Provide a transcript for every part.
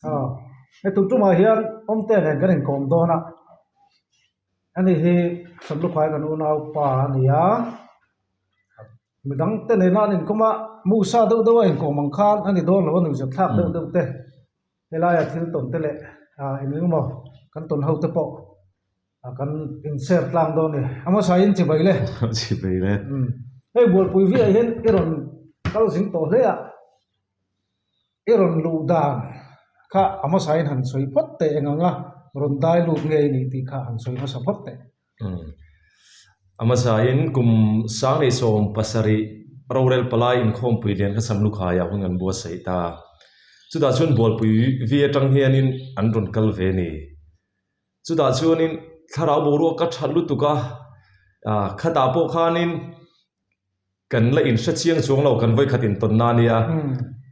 Aw, hei tum tumah hian Awmtea nen kan inkawm dawn a, ani hi Samlukhai kan unaupa a ni a, midang te nena an inkawm a, Musa deuh deuh a inkawm ang khan a ni dawn lo a nuihzat thlak deuh deuh te, helaia thil tawn te leh eng eng emaw kan tawn ho te pawh kan inshare tlang dawn a ni. A hmasa in chibai le. Chibai le. Hei bualpui viah hian i rawn kal zing tawh hle a. I rawn luh dan kha a hmasain han sawi phawt teh eng anga rawn dai lut nge i nih tih kha han sawi hmasa phawt teh. A hmasain kum 2017 rorel palai inkhawmpui lian kha Samlukhaiah hun an buatsaih ta. Chutah chuan Bualpui vi atang hianin an rawn kal ve ni. Chutah chuanin thlarau boruak ka that lutuk a, khatah pawh khanin Kan la inhre chiang chuang lo, kan vawikhat intawnna a nia.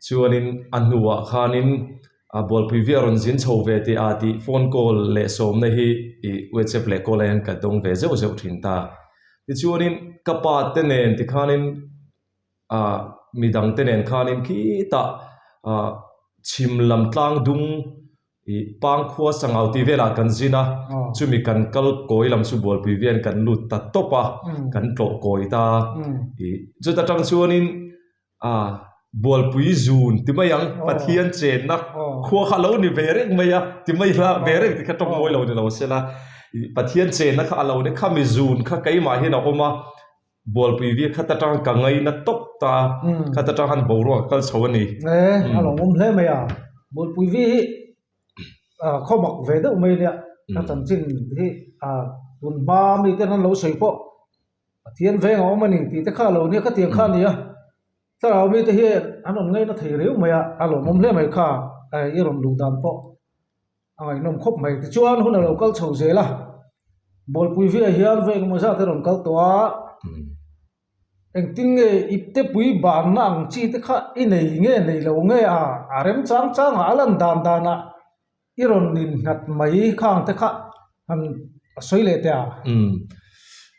Chuanin a hnuah khanin Bualpui vi a rawn zin chho ve tih a tih phone call leh sawmna hi i WhatsApp leh call ah hian ka dawng ve zeuh zeuh thin ta. Tichuanin ka pa te nen tikhanin ah midang te nen khanin khitah ah chhim lam tlang dung Ih Pangkhua Sangau tih velah kan zin a, chumi kan kal kawi lam chu Bualpui vian kan lut ta tawp a, kan tlawh kawi ta. Ih chuta tang chuanin ah Bualpui zun ti mai ang, Pathian chenna khua kha a lo ni ve reng mai a, ti mai ila ve reng ti kha tawng mawi lo ni lo sela, ih Pathian chenna kha a lo ni, khami zun kha keimah hian a awm a, Bualpui vi khat atang ka ngaina tawp ta, khat atang khan boruak a kal chho a ni. E, a lo awm hle mai a. Bualpui vi hi khaw mak ve deuh mai nia, a chanchin hi tun hma mi ten an lo sawi pawh Pathian veng a awm a ni tih te kha a lo nia, khatiang kha a ni a. Thlarau mite hi an rawn ngaina thei riau mai a, a lawmawm hle mai kha i rawn luh dan pawh. A ngaihnawm khawp mai. Tichuan hun a lo kal chho zel a, Bualpui viah hian vawi engemaw zat a rawn kal tawh a, engtin nge iptepui banna ang chi te kha i nei nge nei lo nge a, a rem chang chang a, a lan dan danah i rawn innghat mai khang te kha han sawi leh teh a. Umm,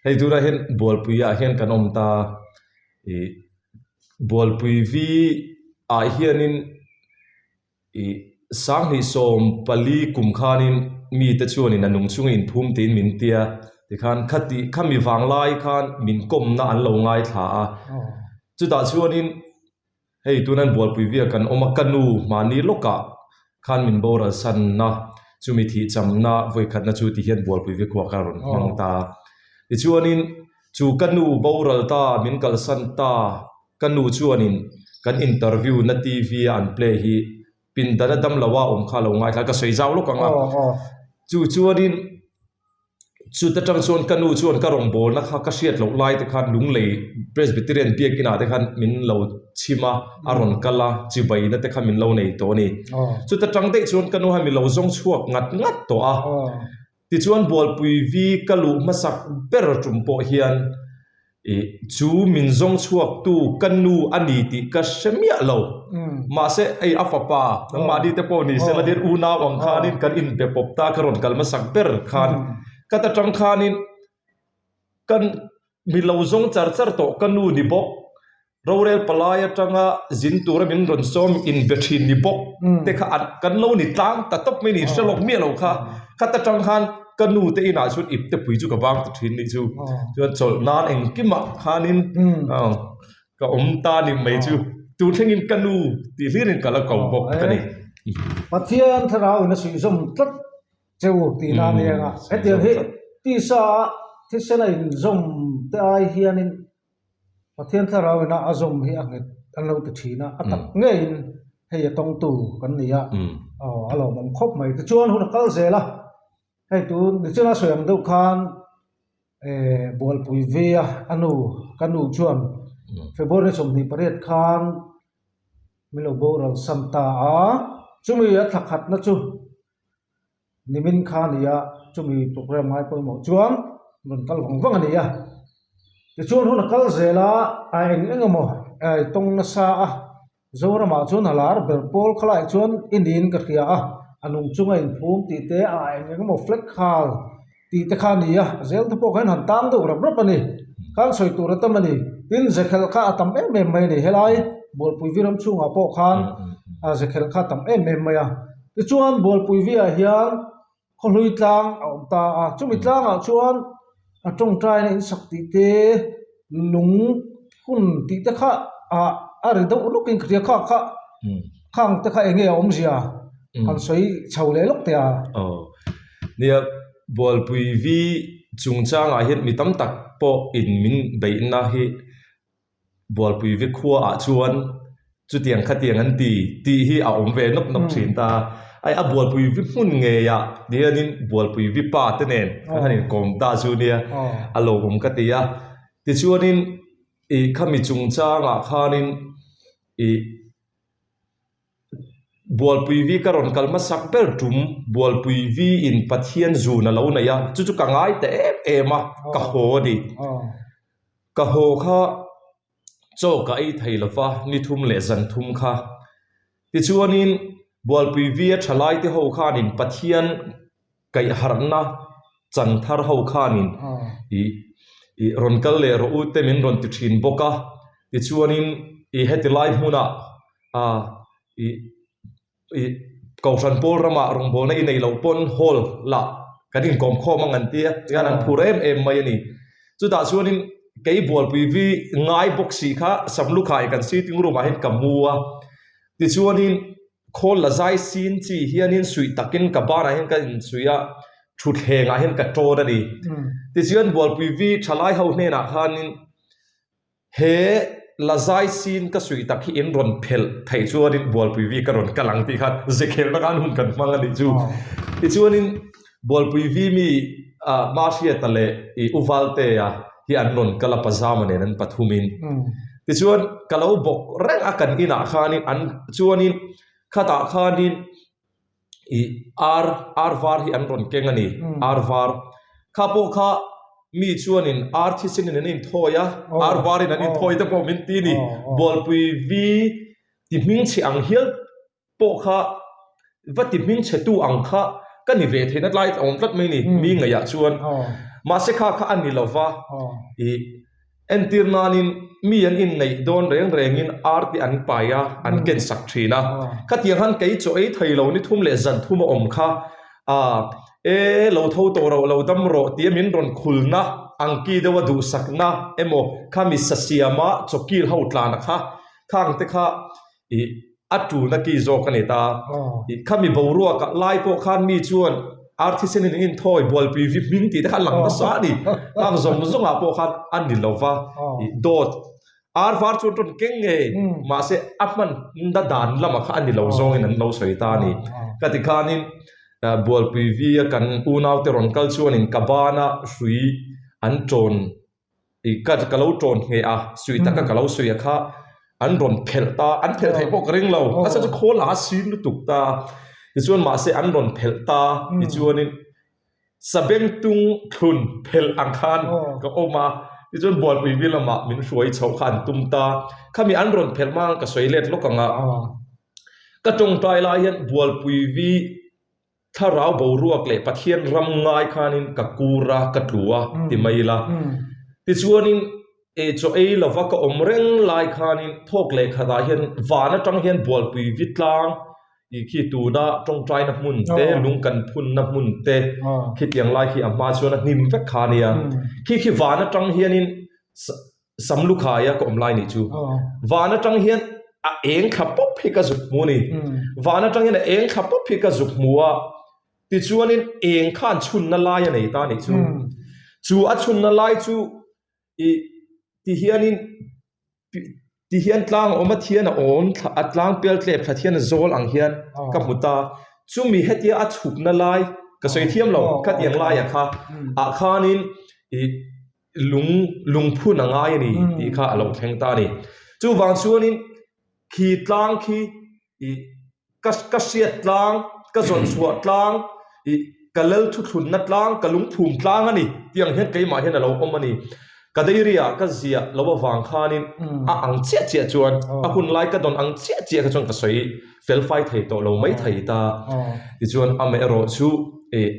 hei tunah hian Bualpuiah hian kan awm ta, ih Bualpui vi ah hianin I 2014 kum khanin mite chuanin a nung chunga inphum tiin min tia, tikhan khati khami vanglai khan min kawmna an lo ngaithla a. Chutah chuanin hei tunan Bualpui via kan awm a, ka nu mahni lawkah khan min boral sanna, chumi thihchamna vawikhatna chu tihian Bualpui via khuah kha a rawn hmang ta. Tichuanin chu ka nu boral ta, min kalsan ta, Ka nu chuanin kan interview na TV a an play hi pindan a damlo a awm kha a lo ngaithla a, ka sawi zau lawk ang a. Chu chuanin chuta tang chuan ka nu chuan ka rawngbawlna kha ka hriat loh lai te khan Lunglei Presbyterian biakinah te khan min lo chhim a, a rawn kal a, chibaina te kha min lo nei tawh a ni. Chuta tang daih chuan ka nu han min lo zawng chhuak ngat ngat tawh a. Tichuan Bualpui vi ka luh hmasak ber tum pawh hian ih chu min zawng chhuaktu ka nu a ni tih ka hre miah lo. Mahse hei a fapa nangmahni te pawh ni sela tin unau ang khanin kan inbe pawp ta ka rawn kal hmasak ber khan ka ta tang khanin kan Mi lo zawng char char tawh ka nu ni bawk, rorel palai atanga zin tura min rawn sawm inbe thin ni bawk te kha an kan lo ni tlang ta tawp mai ni, hre lawk miah lo kha. Khat atang khan ka nu te inah chuan ip te pui chu ka vang ta thin nih chu. Chuan chawlh nan engkimah khanin ka awm ta ni mai chu. Tun thlengin ka nu tih hlirin ka la ko bawk ka ni. Pathian thlarau in a suihzawm tlat Cheu tih na nia nga. Hetiang hi tisa a thisen a inzawm te ai hianin Pathian thlarau ina a zawm hi a nghet an lo ti thin a, a tak ngeiin hei a tawngtu kan ni a, aw a lawmawm khawp mai. Tichuan hun a kal zel a, hei tun nichina sawi ang deuh khan eh Bualpui Via a nu ka nu chuan February 28 khan min lo boral san ta a, chumi a thla khatna chu Nimin kha a ni a, chumi program ngai pawimawh chuan rawn kal vang vang a ni a. Tichuan hun a kal zel a, a eng eng emaw tawng nasa a, Zoramah chuan a lar ber pawl khalaiah chuan i niin ka hria a, a nung chunga inphum tih te, a eng eng emaw flag khal tih te kha a ni a, a zel te pawh khan han tang deuh rap rap a ni. Khan sawi tur a tam a ni. Tin, zekhelh kha a tam em em mai a ni. Helai Bualpui Viram chhungah pawh khan zekhelh kha a tam em em mai a. Tichuan Bualpui viah hian Khawhlui tlang a awm ta a, chumi tlangah chuan a tawngtaina in sak tih te, lung phun tih te kha ah a ri deuh lawkin ka hria kha kha khang te kha eng nge a awmzia han sawi chho leh lawk teh a. Aw nia Bualpui vi chungchangah hian mi tam tak pawh in min beihna hi Bualpui ve khua ah chuan chutiang khatiang an ti tih hi a awm ve nawk nawk thin ta. Ai a Bualpui vi hmun ngei ah hianin Bualpui vi pa te nen kan han inkawm ta chu nia a lo awm ka ti a. Tichuanin ih khami chungchangah khanin ih Bualpui vi ka rawn kal hmasak ber tum Bualpui vi in Pathian zun a lo nei a, chu chu ka ngai ta em em a, ka haw a ni. Ka haw kha chaw ka ei thei lo va, ni thum leh zan thum kha. Tichuanin Bualpui vi a thalai te ho khanin Pathian kaihharhna chan thar ho khanin ih ih rawn kal leh rawh u te min rawn ti thin bawk a. Tichuanin ih heti lai hmunah ah ih ih Kohhran pawl ramah rawngbawlna i neih loh pawn hall lah kan inkawm khawm ang an ti a, tihian an phur em em mai a ni. Chutah chuanin kei Bualpui vi ngai bawk si kha Samlukhai kan sitting room ah hian ka mu a, tichuanin khawl la zai sin chi hianin suih takin ka banah hian ka insuih a, thutthleng ah hian ka tawn a ni. Tichuan Bualpui vi thalai ho hnenah khanin He la zai sin ka suih tak hi in rawn phelh theih chuanin Bualpui vi ka rawn kal ang tih khan zekhelna khan hun kan hmang a nih chu. Tichuanin Bualpui vi mi Mahriata leh i U Valtea hi an rawn kal a Pazama nen an pathumin. Tichuan ka lo bawk reng a kan inah khanin an chuanin khatah khanin ih ar ar var hi an rawn keng a ni ar var kha pawh kha mi chuanin ar thisenin an inthawi a ar varin an inthawi te pawh min ti a ni bualpui vi ti hmingchhe ang hial pawh kha va ti hmingchhe tu ang kha ka ni ve theihna tlai a awm tlat mai a ni mi ngaihah chuan mahse kha kha a ni lova ih. Entir nanin mi an inneih dawn reng rengin ar te an pai a, an ken sak thin a. Khatiang khan kei chaw ei thei lo ni thum leh zan thum a awm kha, a e lo tho tawh rawh, lo dam rawh tia min rawn khulna ang ki deuha duhsakna emaw khami sa siama chaw kil ho tlana kha khang te kha ih A tulna ki zawk a ni ta. Ih khami boruak ah lai pawh khan mi chuan ar thisen in inthawi bualpui vi hming tih te kha a lang nasa a ni. Khang zawng zawng ah pawh khan a ni lo va. Ih dawt ar var chu an rawn keng ngei mahse a hman na dan lamah kha a ni lo zawngin an lo sawi ta a ni. Ka ti khanin bualpui vi a kan unaute rawn kal chuanin ka bana hrui an tawn Ih ka ka lo tawn ngheh a, suih taka ka lo suih a kha an rawn phelh ta, an phelh theih pawh ka ring lo, a chhan chu khawl a sin lutuk ta, tichuan mahse an rawn phelh ta tichuanin sabengtung thlun phelh ang khan ka awm a, tichuan bualpui mi lamah min hruai chhoh kha an tum ta, khami an rawn phelh hma ka sawi let lawk ang a, ka tawngtai lai hian bualpui vi Thlarau boruak leh Pathian ram ngai khanin ka kur a, ka tlu a ti mai ila. Tichuanin e chaw ei lova ka awm reng lai khanin thawk leh khatah hian van atang hian bualpui vi tlang ih khi tuna tawngtaina hmun te, lung kan phunna hmun te khitiang lai khi a hma chuan a hnim vek kha ania. Khi khi van atang hianin Sam lukhaia ka awm lai nih chu. Van atang hian a eng thla pawp hi ka zuk hmu a ni. Van atang hian a eng thla pawp hi ka zuk hmu a, tichuanin eng khan chhunna lai a nei ta nih chu. Chu a chhunna lai chu ih ti hianin ti hian tlang a awm a, thian a awm thla a tlang pial tlep thla thian a zawl ang hian ka hmu ta. Chumi hetia a chhukna lai ka sawi thiam lo khatiang laiah kha ah khanin ih lung lungphun a ngai a ni tih kha a lo thleng ta a ni. Chuvang chuanin khi tlang khi ih ka ka hriat tlang, ka zawn chhuah tlang, ih ka lal thuthlunna tlang, ka lungphum tlang a ni tih ang hian keimah hian a lo awm a ni. Ka diary ah ka ziah lo avang khanin a ang chiah chiah chuan a hun lai ka dawn ang chiah chiah kha chuan ka sawi felfai thei tawh lo mai thei ta. Tichuan amaherawh chu ih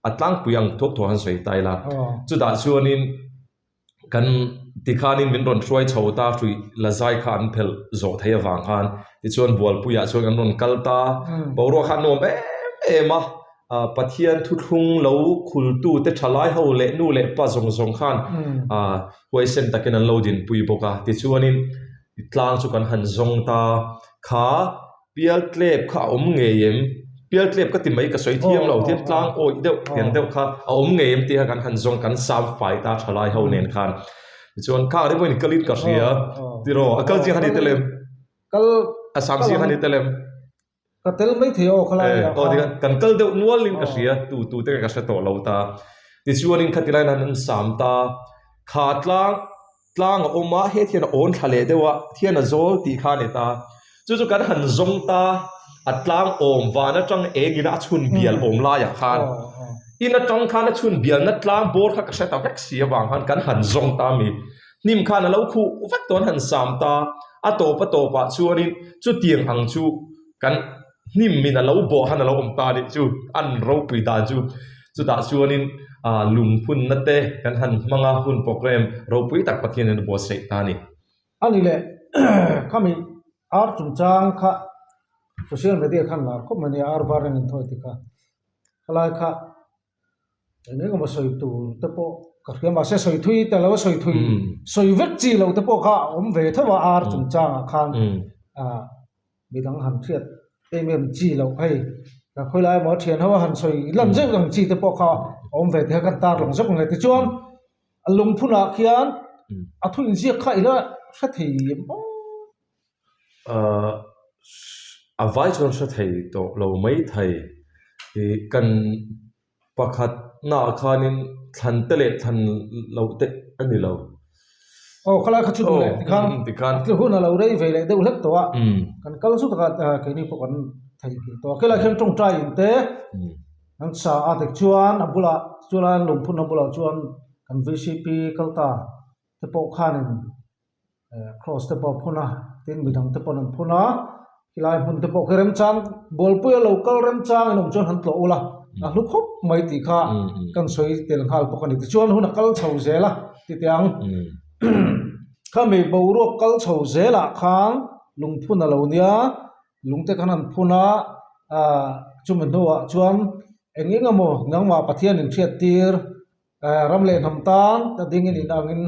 A tlangpui ang thuak thuak han sawi ta ila, chutah chuanin kan tikhanin min rawn hruai chho ta hrui la zai kha an phelh zawh theih avang khan. Tichuan Bualpuiah chuan kan rawn kal ta. Boruak kha a nuam em em a, Pathian thuthlung lo khultute thalai ho leh nu leh pa zawng zawng khan huaisen takin an lo dinpui bawk a. Tichuanin tlang chu kan han zawng ta. Kha Pialtlep kha a awm ngei em? Pialtlep ka ti mai ka sawi thiam lo tian tlang awih deuh tiang deuh kha a awm ngei em tih kha kan han zawng kan sam fai ta thalai ho nen khan. Tichuan kha ri pawhin kalin ka hria tiraw a kal chiang kha ni tel em? Kal a sam chiang kha ni tel em? Ka tel mai thei aw khalai ah khan. Kan kal deuh nualin ka hria tu tu te ka hre tawh lo ta. Tichuanin khatilain an sam ta kha tlang Tlang a awm a, he thian a awn thla leh deuh a, thian a zawl tih kha a ni ta. Chu chu kan han zawng ta, a tlang awm van atang eng ina a chhun bial awm laiah khan in atang khan a chhun bialna tlang bawr kha ka hre ta vek si avang khan kan han zawng ta a mi. Hnim khan a lo khuh vek tawh an han sam ta, a tawp a tawpah chuanin chutiang ang chu kan hnim in a lo bawh han a lo awm ta a nih chu, an ropui dan chu chutah chuanin ah lungphunna te kan han hmang a hun program ropui tak Pathian in a buatsaih ta a ni. A ni leh khami ar chungchang kha social media khan lar khawp mai a nia ar var in an thawi tih kha khalai kha Eng eng emaw sawi tur te pawh ka hria mahse sawi thui ta lo a sawi thui sawi vek chi lo te pawh kha a awm ve tho a ar chungchangah khan ah midang han hriat em em chi loh hei ka khawi lai emaw thian ho a han sawi lan zeuh ang chi te pawh kha a awm ve tih kha kan tar lang zawk ang le tichuan a lungphunah khian a thu inziak kha ila hre thei em aw. Ahh a vai chuan hre thei tawh lo mai thei ih kan pakhat naah khanin thlan te leh thlan loh te a ni lo. Aw khalai kha chu duh leh tikhan tikhan a hun a lo rei ve leh deuh hlek tawh a kan kal zut a keini pawh kan theihnghilh tawh a khilai khian tawngtai in te an sa a tichuan a bulah chulai lungphun a bulah chuan kan vcp kal ta te pawh khanin Cross te pawh a phun a tin midang te pawh an phun a helai hmun te pawh khi remchang bualpui a lo kal remchang in awm chuan han tlawh ula a hlu khawp mai tih kha kan sawi tel nghal bawk a ni tichuan hun a kal chho zel a titi ang khami boruak kal chho zelah khan lungphun a lo nia lungte khan an phun a ah chumi hnuah chuan eng eng emaw nangmah Pathian in hriat tir. Ram leh hnam tan ta dingin in angin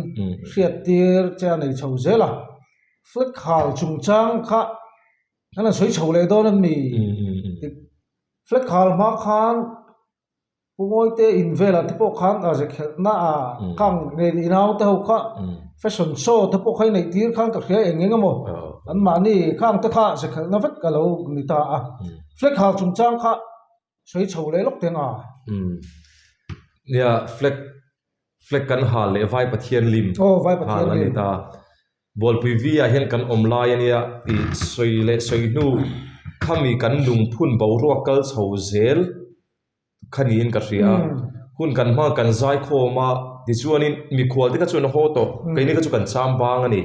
hriat tir che a nei chho zel a, flag hal chungchang kha an han sawi chho leh dawn a mi flag hal hma khan Pu Mawite in velah te pawh khan a ze khelhna ah kang nen inau te ho kha fashion show te pawh kha i neih tir khan ka hria eng eng emaw anmahni khang te kha ze khelhna vek a lo ni ta a, flag hal chungchang kha. Sawi chho leh lawk teng a. Umm. Nia flag flag kan hal leh vai pathian lim Aw vai pathian hal a ni lim. ta. Bualpui vi ah hian kan awm lai a nia ih sawi leh sawi hnu khami kan lungphun boruak kal chho zel kha niin ka hria a. Hun kan hma kan zai khawm a tichuanin mikhual te kha chuan a haw tawh keini kha chu kan cham bang a ni.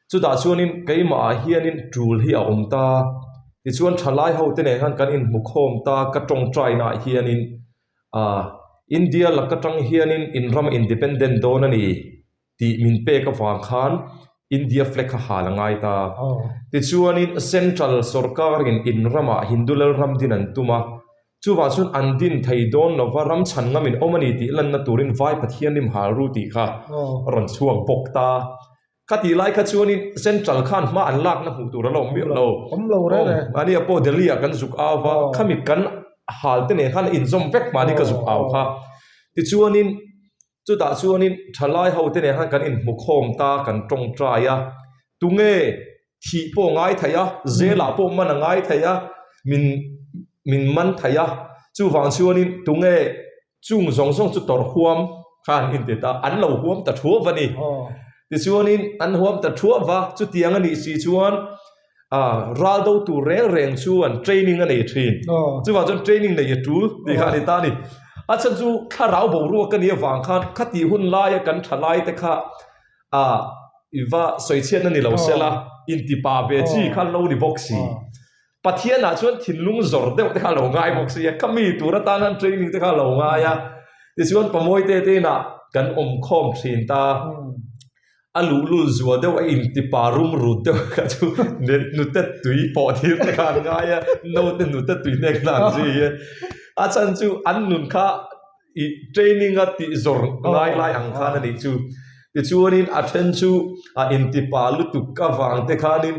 Chutah chuanin keimahah hianin tul hi a awm ta. Tichuan thalai hote nen khan kan inhmu khawm ta ka tawngtainaah hianin ah India lak atang hianin in ram independent dawn a ni tih min pek avang khan India flag kha hal a ngai ta. Tichuanin Central sawrkarin in ramah Hindu Lalram din an tum a, Chuvang chuan an din thei dawn lova ram chhan ngamin awm a ni tih lanna turin Vai Pathianlim hal ru tih kha a rawn chhuak bawk ta. Kha tih lai kha chuanin Central khan hma an lakna hmuh tur a la awm miah lo. Awm lo reng e. Mahni ah pawh Delhi ah kan zuk au va, khami kan hal te nen khan a inzawm vek mahni ka zuk au kha. Tichuanin chutah chuanin thalai ho te nen khan kan inhmu khawm ta, kan tawngtai a, tunge thih pawh a ngai thei a, zelah pawh man a ngai thei a, min min man thei a, chuvang chuanin tunge Chung zawng zawng chu tawrh huam khan in ti ta, an lo huam ta thuau a ni. Tichuanin an huam ta thuau va, chutiang a nih si chuan ral do tur reng reng chuan training a nei thin. Chuvang chuan training nei a tul tih kha a ni ta a ni. A chhan chu thlarau boruak a nih avang khan khatih hun laia kan tha lai te kha i va sawichhiatna ni lo sela, intipa ve chi kha an lo ni bawk si. Pathianah chuan thinlung zawr deuh te kha a lo ngai bawk si a, ka mi tur atan han training te kha a lo ngai a, tichuan Pamawite te inah kan awm khawm thin ta. A luhlul zual deuh a intipa rum rut deuh kha chu nute tui pawh thil te kha an ngai a, naute nute tui hnek na an zui a. A chhan chu an nun kha ih training a tih zawr ngai lai ang khan a nih chu. Tichuanin a then chu a intipa lutuk avang te khanin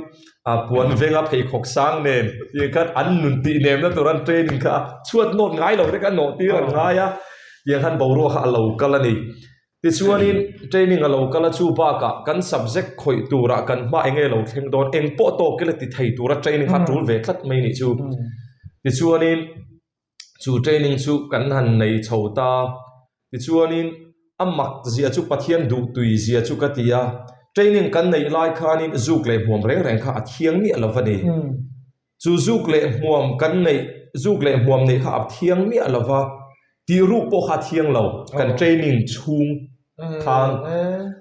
a puan venga pheikhawk sang nen tiang khan an nun tih nemna tur an training kha chhuat nawt ngai lo te kha nawh tir an ngai a, tiang khan boruak kha a lo kal a ni. Tichuanin training a lo kal a chu bakah kan subject khawih turah kan hma eng nge lo thleng dawn eng pawh tawk ila ti thei tura training kha a tul ve tlat mai nih chu. Tichuanin chu training chu kan han nei chho ta. Tichuanin a mak zia chu Pathian duhtui zia chu ka ti a, training kan neih lai khanin zuk leh hmuam reng reng kha a thiang miah lo va ni. Chu zuk leh hmuam kan neih, zuk leh hmuam neih kha a thiang miah lo va, tih ruk pawh kha a thiang lo kan training chhung khan.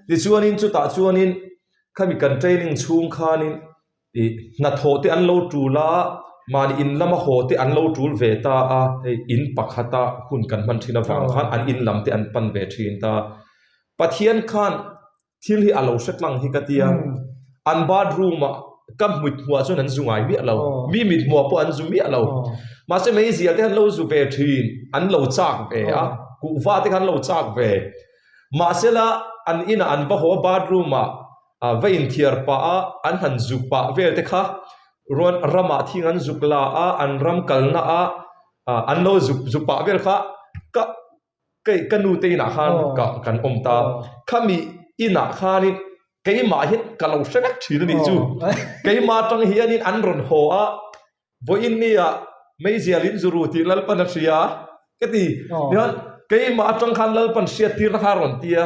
Tichuanin chutah chuanin khami kan training chhung khanin Ih, hnathawh te an lo tul a, mahni in lama haw te an lo tul ve ta a, hei in pakhata hun kan hman thin avang khan an in lam te an pan ve thin ta. Pathian khan thil hi a lo hre tlang hi ka tia, an bathroom ah ka mit hmuah chuan an zu ngai miah lo, mi mit hmuah pawh an zu miah lo. Mahse meizial te khan lo zu ve thin, an lo chak ve a, kuhva te khan lo chak ve. Mahsela an inah an va haw a bathroom ah A va inthiar pah a, an han zuk pah vel te kha ruan ramah thing an zuk la a, an ram kalna a an lo zuk zuk pah vel kha ka kei ka nu te inah khan ka kan awm ta. Khami inah khanin keimah hian ka lo hre vek thin a nih chu. Keimah atang hianin an rawn haw a. Vawiin nia meizial in zu ru tih Lalpan a hria ka ti. Tichuan keimah atang khan Lalpan hriattirna kha a rawn ti a,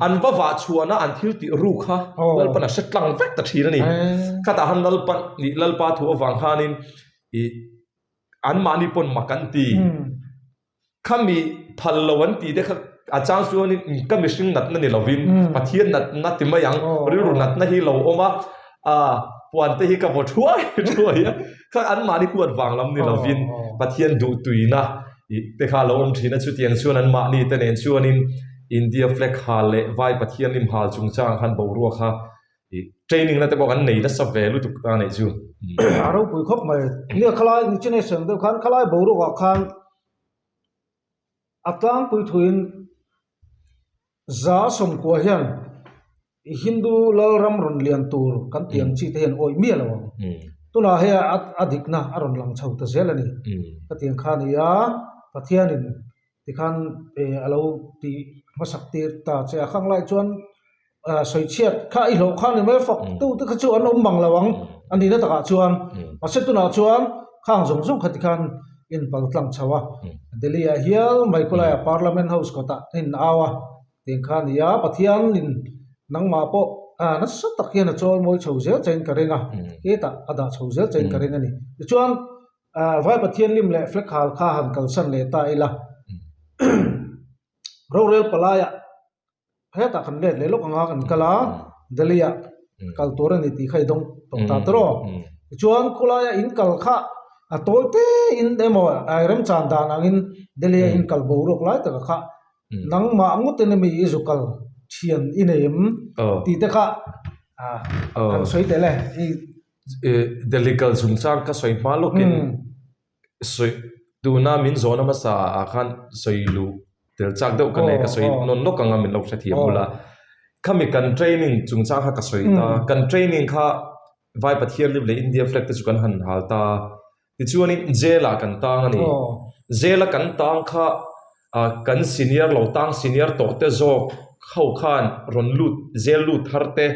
an va vah chhuahna an thil tih ru kha Lalpan a hre tlang vek ta thin a ni. Khatah han Lalpan nih Lalpa thu avang khanin ih anmahni pawn mak an ti. Khami phal lo an tih te kha a chang chuanin ka mihring natna ni lovin Pathian natna ti mai ang, rilru natna hi lo awm a, ah puan te hi ka vaw thuai thuai a, kha anmahni huat vang lam ni lovin Pathian duhtuina ih te kha a lo awm thin a, chutiang chuan anmahni te nen chuanin India flag hal leh Vai Pathian lim hal chungchang khan boruak kha ih training na te pawh kan nei nasa ve lutuk ta anih chu. A ropui khawp mai. Nia khalai nichin a sawi ang deuh khan khalai boruakah khan A tlangpui thuin 190 hian Hindu lalram rawn lian tur kan tih ang chi te hian awih miah lo ang. Tunah hei a dikna a rawn lang chho ta zel a ni. Ka tih ang kha a ni a, Pathianin tikhan a lo tih hmasak tir ta che a. Khang lai chuan sawichhiat kha i hlawh kha ni mai fak tu te kha chu an awm mang lo ang a nihna takah chuan mahse tunah chuan khang zawng zawng kha tikhan in pal tlang chho a Delhi ah hial mai khawlaiah Parliament House kawtah a in au a tiang kha a ni a Pathian in nangmah pawh nasa tak hian a chawl mawi chho zel chein ka ring a hetah a dah chho zel chein ka ring a ni tichuan Vai Pathian lim leh flag hal kha han kalsan leh ta ila rorel palaiah. Hetah kan let leh lawk anga kan kal a, Delhi ah kal tur a ni tih kha i dawng tawh ta tawrh aw. Tichuan khawlaia in kal kha a tawi te in emaw remchan dan angin Delhi a in kal boruak lai taka kha nangmah ngawtin ami i zu kal thian i nei em tih te kha han sawi tel e. Delhi kal chungchang ka sawi hma lawkin Sawi tuna min zawhna hmasa ah khan sawi luh tel chak deuh ka nei ka sawi nawn lawk anga min lo hrethiam bula khami kan training chungchang kha ka sawi ta kan training kha vai Pathian lim leh India flag te chu kan han hal ta tichuanin jail ah kan tang a ni jail a kan tang kha ah kan senior lo tang senior tawh te zawk ho khan rawn lut jail lut thar te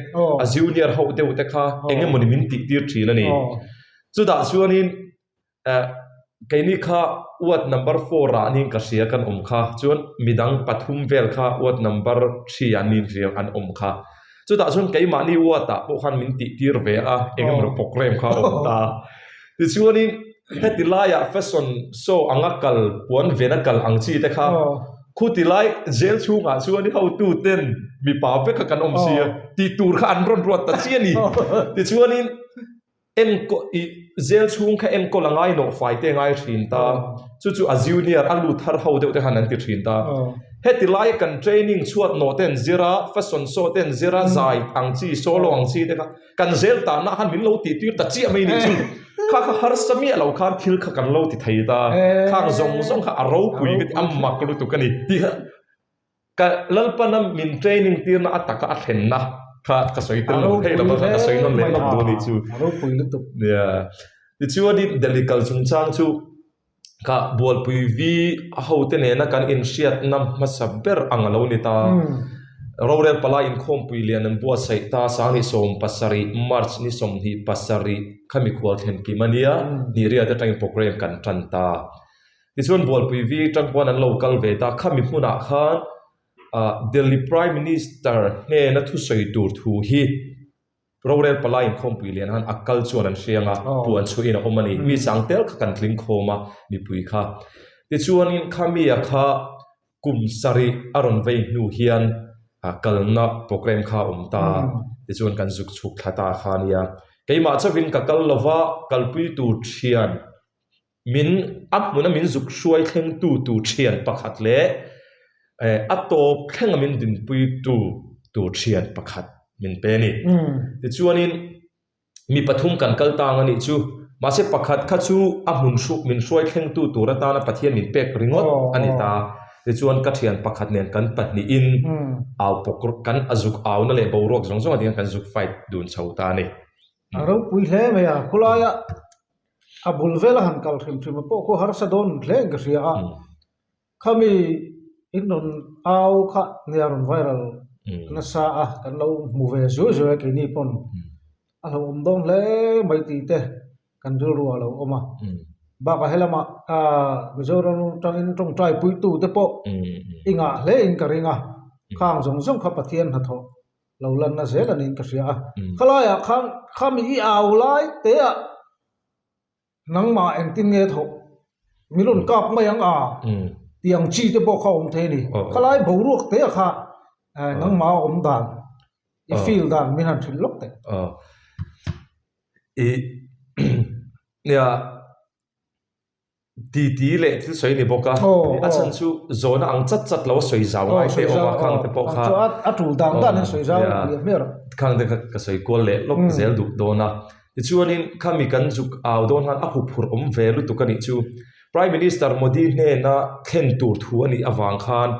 a junior ho deuh te kha eng emawni min tih tir thin a ni chutah chuanin Eh keini kha ward number four ah niin ka hria kan awm kha chuan midang pathum vel kha ward number three ah niin hria an awm kha chutah chuan keimahni ward ah pawh khan min tih tir ve a eng emaw programme kha a awm ta tichuanin heti laiah fashion show anga kal puan vena kal ang chi te kha khuti lai jail chhungah chuan hotu ten mipa vek kha kan awm sia tih tur kha an rawn ruat ta chiah a ni tichuanin. Enkawl i zel chhung kha enkawl a ngai nawh fai te ngai thin ta. Chu chu a junior a lut thar ho deuh te khan an ti thin ta. Heti laia kan training chhuat nawh te an zir a, fashion show te an zir a, zai ang chi, solo ang chi te kha kan zel tahna khan min lo tih tir ta chiah mai nih chu. Kha kha harsa miah lo khan thil kha kan lo ti thei ta. Khang zawng zawng kha a ropui ka ti, a mak lutuk a ni tih kha ka Lalpana min training tirna a taka a thlenna kha ka sawi tel lo thei lo va, ka sawi nawn leh lawk duh a nih chu. A ropui lutuk. Nia. Tichuanin Delhi kal chungchang chu Kha Bualpui vi a hote nena kan inhriatna hmasa ber ang a lo ni ta. Rorel palai inkhawmpui lian an buatsaih ta 2017 March ni 27 kha mikhual thlen kim a nia, Hniria te atangin programme kan tan ta. Tichuan Bualpui vi tang pawn an lo kal ve ta, khami hmunah khan Delhi Prime Minister hnena thusawi tur thu hi Rorel palai inkhawmpui lian han a kal chuan an hriang a, puan chhuahin a awm a ni. Mi chang tel kha kan tling khawm a, mipui kha. Tichuanin khamia kha kum sarih a rawn vei hnu hian kalna programme kha a awm ta a, tichuan kan zuk chhuk thla ta kha a nia. Keimah chauhin ka kal lova, kalpui tur thian Min, a hmuna min zuk hruai thlengtu tur thian pakhat leh a tawp thlenga min dinpuitu tur thian pakhat min pe a ni. Tichuanin mi pathum kan kal tang a nih chu. Mahse pakhat kha chu a hmun hru, min hruai thlengtu tur atana Pathian min pek ringawt a ni ta. Tichuan ka thian pakhat nen kan pahnihin au pawk, kan a zuk auna leh boruak zawng zawng atinga kan zuk fight dun chho ta a ni. A ropui hle mai a, khawlaia A bul vela han kal hrim hrim a pawh khu harsa dawn hle in ka hria a, khami in rawn au kha nia rawn viral nasa a, kan lo hmu ve zuai zuai a keini pawn a hlauhawm dawn hle mai tih te kan rilru a lo awm a, bakah helamah Mizoram atangin tawngtai puitu te pawh i ngah hle in ka ring a, khang zawng zawng kha Pathian hnathawh lo lanna zel a niin ka hria a, khalaiah khan khami i au lai te ah nangmah engtin nge thawh min rawn kap mai ang a tih ang chi te pawh kha a awm thei a ni, khalai boruak te ah kha nangmah a awm dan i feel dan min han hrilh lawk teh. I nia. Titi leh thil sawi a ni bawk a, a chhan chu zawhna ang chat chat lo a sawi zau ngai te awm a, khang te pawh kha a tul dan dan in sawi zau a ni hmel. Khang te kha ka sawi kual leh lawk zel duh dawn a. Tichuanin khami kan zuk au dawn khan a huphurh awm ve lutuk a nih chu. Prime Minister Modi hnena thlen tur thu a nih avang khan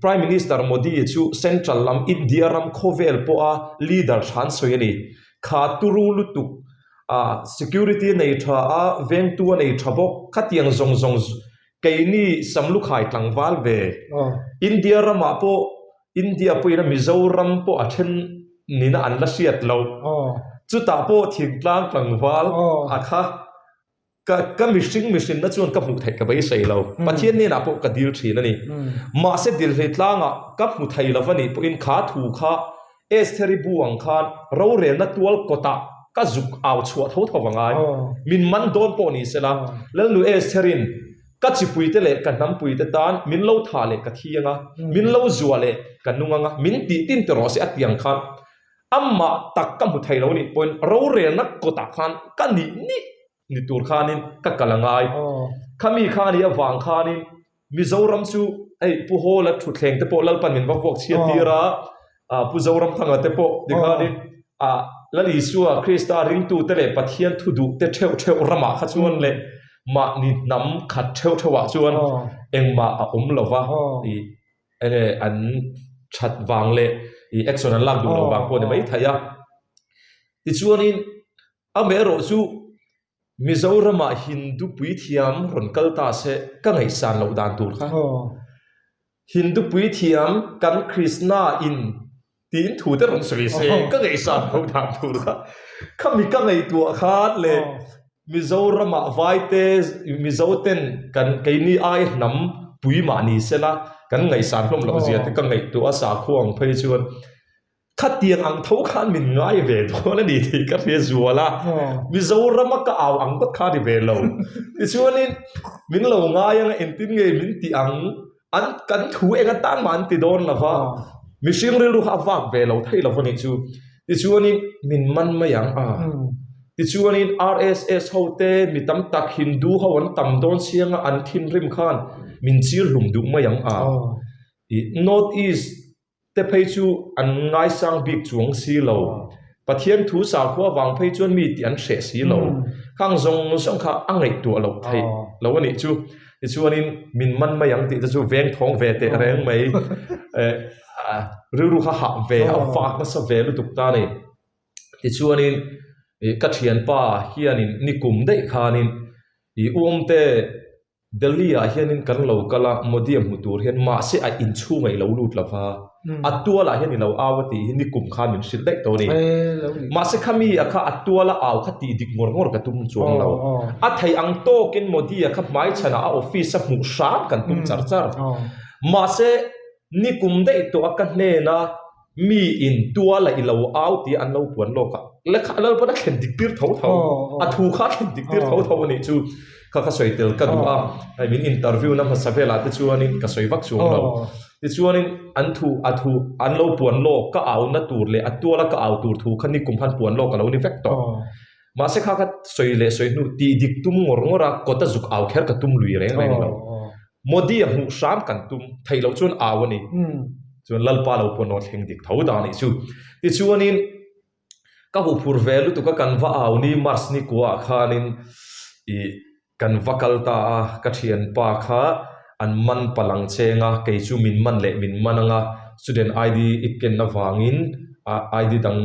Prime Minister Modi chu Central lam India ram khawvel pawha leader tha an sawi a ni. Kha turu lutuk A security a nei tha a, vengtu a nei tha bawk. Khatiang zawng zawng keini Samlukhai tlangval ve. India ramah pawh India pawhin a Mizoram pawh a then nina an la hriat loh. Chutah pawh thingtlang tlangval a kha ka ka mihring mihrinna chuan ka hmuh theih ka beisei lo. Pathian hnenah pawh ka dil thin a ni. Mahse Dilhlei tlangah ka hmu thei lo va nih pawhin kha thu kha Estheri bu ang khan rorelna tual kawtah ka zuk au chhuah tho tho angai. Min man dawn pawh ni sela, Lalnu Estherin ka chipuite leh ka hnampuite tan min lo thah leh ka thi anga, min lo zuah leh ka nung anga, min tih tin ti rawh se a ti ang khan amah tak ka hmu thei lo nih pawhin rorelna kawtah khan ka nih nih ni tur khanin ka kal angai. Khami kha nih avang khanin Mizoram chu hei Pu Hawla thutthleng te pawh Lalpan min va vuak chhiat tir a, Pu Zoramthanga te pawh tikhanin Lal Isua Krista ringtute leh Pathian thu duh te theuh theuh ramah kha chuan leh mahni hnam khat theuh theuhah chuan engmah a awm lo va, enge an that vang leh action an lak duh loh vang pawh a ni maithei a. Tichuanin amaherawh chu Mizoramah Hindu puithiam rawn kal ta se ka ngaihsan loh dan tur kha. Hindu puithiam kan Krishna in tiin thu te rawn sawi se ka ngaihsan loh dan tur kha. Khami ka ngaihtuah khan leh Mizoramah vaite Mizo ten kan keini ai hnam pui mah ni sela kan ngaihsan hlawm loh zia te ka ngaihtuah a sakhua ang phei chuan Khatiang ang tho khan min ngai ve dawn a ni tih ka hria zual a, Mizorama ka au ang ngawt kha a ni ve lo. Tichuanin min lo ngai anga engtin nge min tih ang, an kan thu eng atan mah an ti dawn lo va, mihring rilru kha a vak ve lo thei lo a nih chu. Tichuanin min man mai ang a, tichuanin RSS ho te mi tam tak Hindu ho an tam dawn chiang a, an thinrim khan min chir hlum duh mai ang a. I North East te phei chu an ngaisang bik chuang si lo. Pathian thu sakhua vang phei chuan mi tih an hreh si lo. Khang zawng zawng kha a ngaihtuah loh theih lo a nih chu. Tichuanin min man mai ang tih te chu veng thawng ve teh reng mai. Rilru kha hah ve a vak nasa ve lutuk ta a ni. Tichuanin ka thianpa hianin nikum daih khanin i uamte Delhi ah hianin kan lo kal a, Modi a hmu tur hian mahse a inchhungah i lo lut lo va, a tualah hian i lo au a tih hi nikum khan min hrilh daih tawh a ni. Mahse khami a kha a tuala au kha tih dik ngawr ngawr ka tum chuang lo. A theih ang tawkin Modi a kha hmaichhanah a office a hmuh hram kan tum char char. Mahse nikum daih tawh a ka hnena Mi in tuala i lo au tia an lo puan lawk a, lekha a lalpawn a thlen dik tir tho tho, a thu kha a thlen dik tir tho tho a nih chu kha ka sawi tel ka duh a, hei min interview na hmasa velah te chuanin ka sawi vak chuang lo. Tichuanin an thu a thu an lo puan lawk ka au na tur leh a tuala ka au tur thu kha nikum khan puan lawk a lo ni vek tawh. Mahse kha ka sawi leh sawi hnu tih dik tum ngawr ngawr a kawt a zuk au kher ka tum lui reng reng lo. Modi a hmuh hram kan tum theih loh chuan au a ni. Chuan Lalpa lo pawn aw thleng dik tho dan anih chu. Tichuanin ka huh phur ve lutuk a kan va au ni March ni kua ah khanin ih kan va kal ta a, ka thianpa kha an man palang cheng a, kei chu min man leh min man anga student ID i ken avangin ID dang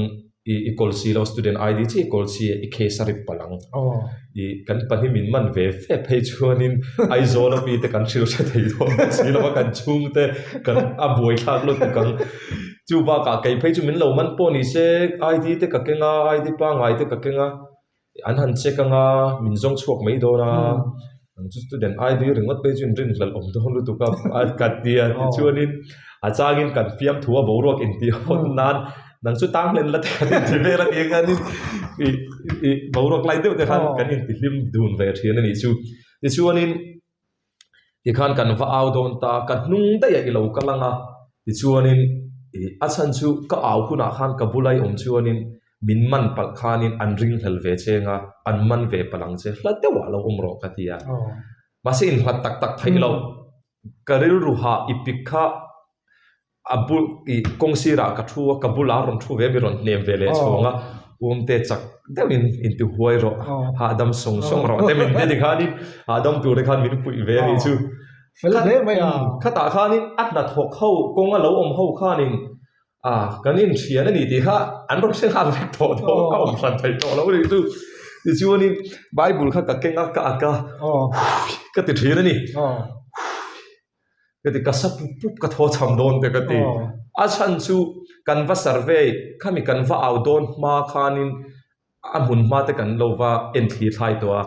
I i kawl si lo student ID chi i kawl si i case a rip palh ang. I kan pahnih min man ve ve phei chuanin Aizawl a mite kan hrilh hre thei dawn bawk si lo a kan chhungte kan a buai thlak lutuk ang. Chu bakah kei phei chu min lo man pawh ni se ID te ka keng a ID pangngai te ka keng a. An han check anga min zawng chhuak mai dawn a, ang chu student ID ringawt phei chu inrinhlelh awm dawn lutuk a ka ti a tichuanin a changin kan fiamthu a boruak intih hawn nan nang chu tang hlen la te kan inti vel a nia khanin ih ih boruak lai deuh te khan kan intihlim dun ve thin a nih chu tichuanin. Tikhan kan va au dawn ta, ka hnung daih a i lo kal ang a, tichuanin ih a chhan chu ka au hunah khan ka bula i awm chuanin min man palh khanin an ringhlel ve cheng a, an man ve palh ang che, hla deuhah lo awm rawh ka ti a. Mahse inhlat tak tak theih loh, ka rilru hah i pik kha A bul ih kawng sirah ka thu a, ka bulah a rawn thu ve a, mi rawn hnem ve leh chhawng a, Uamte chak deuhin inti huai rawh, hahdam sawng sawng rawh te min ti tikhanin hahdam tur te khan min puih ve a nih chu. Fel hle mai a. Khatah khanin a hnathawk ho kawnga lo awm ho khanin a kan inthian a ni tih kha an rawn hre nghal vek tawh tawh a awm hran theih tawh lo a nih chu. Tichuanin Bible kha ka keng a, ka ak a, ka ti thin a ni. Ka ti ka sa pup pup ka thaw cham dawn te ka ti. A chhan chu kan va survey khami kan va au dawn hma khanin a hmun hma te kan lo va en thli thlai tawh a.